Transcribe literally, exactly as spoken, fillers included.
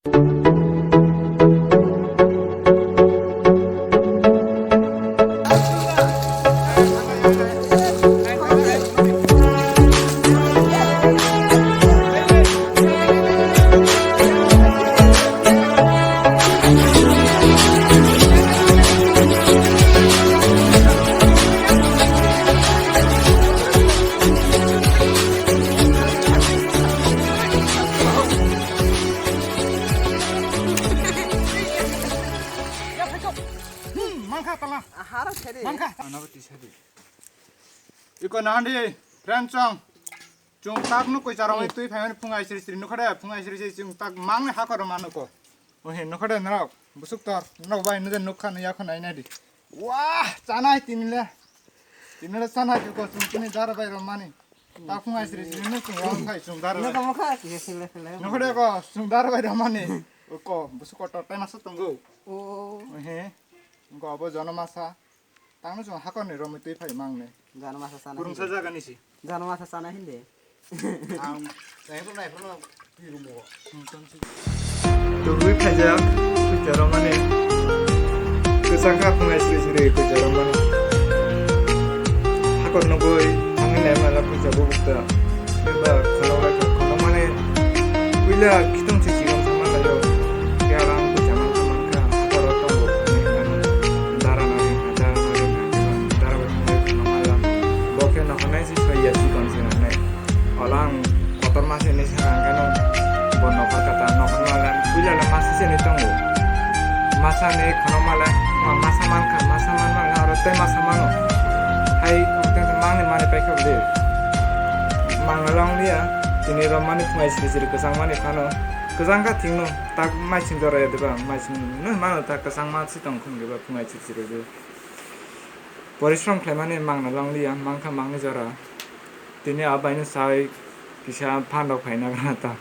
Hmm, mankha tala. Ahara theri. Mankha. Anabo tisadi. Iko nahandi, friend song. Chwng tak nuk koi charong twi phaimani phung aisri sri nukha de, phung aisri sri chwng tak mangni hakoro manuko. Ohe nukha de norok, busuk tor, norok bai nuje nukha no yakho nai nai di. Wah, chanai tinile. Tinile chanai ko chwng tini dara bai romani. Tak phung aisri sri nuk chwng wang khai chwng dara bai. Nukha mukha, sile sile. Nukha de ko chwng dara bai romani. Ko busuk kotor tai masa tongo. O. Ohe. Ko abo jono masa. Tangno chwng hakorni romwi twi phai mangne. Jano masa sana Kurungsa hindi. Jagani si. Jano masa sana hindi. Ang, naifru, naifru no twi rumo. Tugwi phaijak, kucharo mani. Kwchangkha phungai sri sri kucharo mani. Hakor nugwi, thangwi naimala kuchabo bukta. Eba khonok lai khonok mani puila khitung se chikon sama laio. Khe alang puja man kha man kha, hakoro tongo hinwi hinano dara nari ha, dara nari ha, dara bo thangwi khonok mala. Bo khe nohornai se soi ya chikon se nangnai. Ola ang kotor ma se hinwi sakha hwnkhe no bo nohor kha ta, nohor mala puila le masa se hinwi tongo. Masa ni khonok mala, ma-, masa man kha, masa man mala oro tei masa mano. Hai, mangni mani pai kha de. Mangna long liya, tini romani phungai sri sri kwchang mani phano. Kwchang kha thwngno, tak maising jora ya diba, maising no mano tak kwchang ma si tong khum diba phungai sri sri de. Porishrom khlaimani mangna long liya, mangkha mangni jora. Tini abaino sai kisa phan rok phaina gana ta.